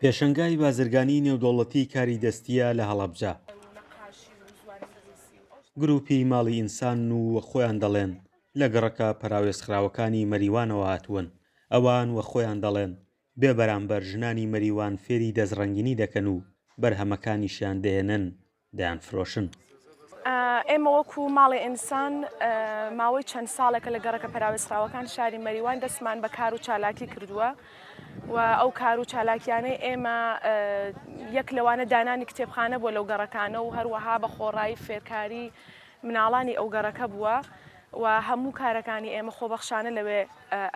پێشەنگای بازرگانی نێودەوڵەتی کاری دەستییە لە هەڵەبجە. گروپی ماڵی ئینسانن و وەک خۆیان دەڵێن لە گەڕەکە پەراوێزخراوەکانی مەریوانەوە هاتوون. ئەوان وەک خۆیان دەڵێن بێ بەرامبەر ژنانی مەریوان فێری دەستڕەنگینی دەکەن و بەرهەمەکانیشیان دەهێنن دەیانفرۆشن. ئێمە وەکو ماڵی ئینسان ماوەی چەند ساڵێکە لە گەڕەکە پەراوێزخراوەکان شاری مەریوان دەستمان بە کار و چالاکی کردووە و ئەو کار و چالاکیانەی ئێمە یەک لەوانە دانانی کتێبخانە بووە لەو گەڕەکانە و هەروەها بە خۆڕایی فێرکاری مناڵانی ئەو گەڕەکە بووە و هەموو کارەکانی ئێمە خۆبەخشانە لەوێ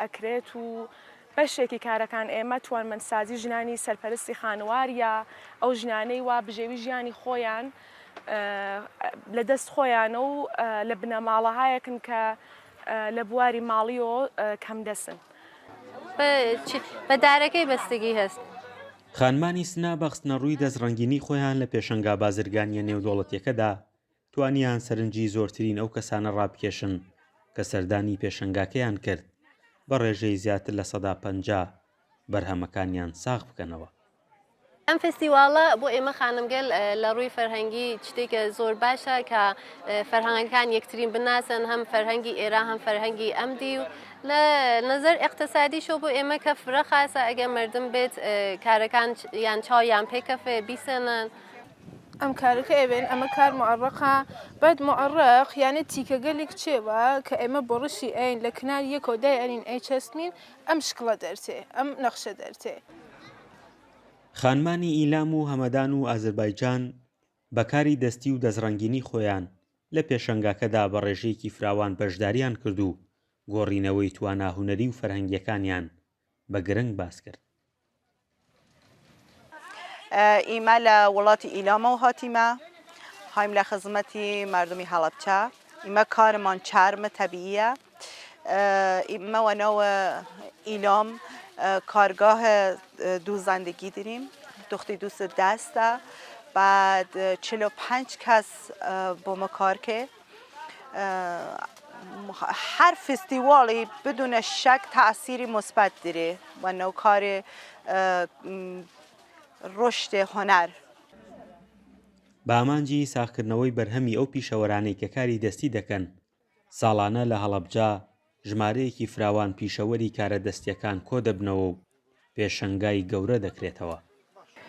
ئەکرێت و بەشێکی کارەکان ئێمە توانمەندسازی ژنانی سەرپەرستی خانوار یا ئەو ژنانەی وا بژێوی ژیانی خۆیان لە دەست خۆیانە و لە بنەماڵەهایەکن کە لە بواری ماڵیەوە کەمدەستن. بە دارەکەی بەستگی هەست. خانمانی سنە بە خستنەڕووی دەستڕەنگینی خۆیان لە پێشەنگا بازرگانییە نێودەوڵەتییەکەدا توانیان سەرنجی زۆرترین ئەو کەسانە ڕابکێشن کە سەردانی پێشەنگاکەیان کرد بە ڕێژەی زیاتر 50% بەرهەمەکانیان ساغ بکەنەوە. ئەم فستیواڵە بۆ ئێمە خانمگەل لە ڕووی فەرهەنگی شتێکە زۆر باشە کە فەرهەنگەکان یەکترین بناسن هەم فەرهەنگی ئێران هەم فەرهەنگی ئەم دی و لە نظر اقتصادیشەوە بۆ ئێمە کە فرە خاسە ئەگەر مردم بێت کارەکان یان چاویان پێکەفێ بیسێنن. ئەم کارەکە ئەێن ئەمە کار معڕقە بەد معڕق یانە تیکەگەلێک چێوە کە ئێمە بۆڕشی ئەین لە کنار یەکەوە دای ئەنین ئەی چەسپنین ئەم شکڵە دەرچێ ئەم نەخشە دەرچێ. خانمانی ئیلام و هەمەدان و ئازربایجان بە کاری دەستی و دەستڕەنگینی خۆیان لە پێشەنگاکەدا بە ڕێژەیەکی فراوان بەشداریان کرد و گۆڕینەوەی توانا هونەری و فەرهەنگییەکانیان بە گرنگ باس کرد. ئیمە لە وڵاتی ئیلامەوە هاتیمە هایم لە خزمەتی مردمی هەڵەبچە ئیمە کارمان چەرمە تەبیعیە ئیمە وەناو ئیلام کارگاه دووزەندگی داریم دختی دوست دەستە بعد 45 کەس بۆ ما کار که هەر فستیواڵی بدون شک تاثیری مثبت داره و ناو کار رشد هنر. بە ئامانجی ساغکردنەوەی بەرهەمی ئەو پیشەوەرانەی کە کاری دەستی دەکەن، ساڵانە لە هەڵەبجە ژمارەیەکی فراوان پیشەوەری کارە دەستییەکان کۆدەبنەوە و پێشەنگای گەورە دەکرێتەوە.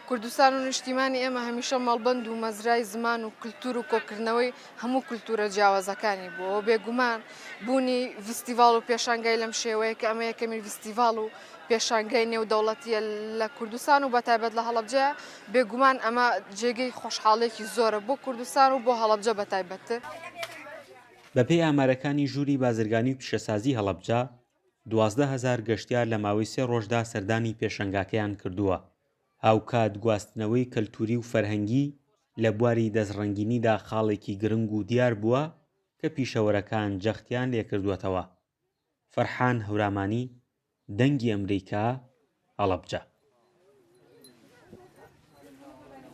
کوردستان و نیشتیمانی ئێمە هەمیشە مەڵبەند و مەزرای زمان و کلتور و کۆکردنەوەی هەموو کلتورە جیاوازەکانی بووە و بێگومان بوونی ڤستیڤاڵ و پێشانگای لەم شێوەیە کە ئەمە یەکەمین ڤستیڤاڵ و پێشانگای نێودەوڵەتیە لە کوردستان و بەتایبەت لە هەڵەبجە بێگومان ئەمە جێگەی خۆشحاڵێکی زۆرە بۆ کوردستان و بۆ هەڵەبجە بەتایبەتتر. بەپێی ئامارەکانی ژووری بازرگانی و پیشەسازی هەڵەبجە، 12,000 گەشتیار لە ماوەی سێ ڕۆژدا سەردانی پێشەنگاکەیان کردووە، هاوکات گواستنەوەی کەلتوری و فەرهەنگی لە بواری دەستڕەنگینیدا خاڵێکی گرنگ و دیار بووە کە پیشەوەرەکان جەختیان لێکردووەتەوە. فەرحان هەورامانی، دەنگی ئەمریکا، هەڵەبجە.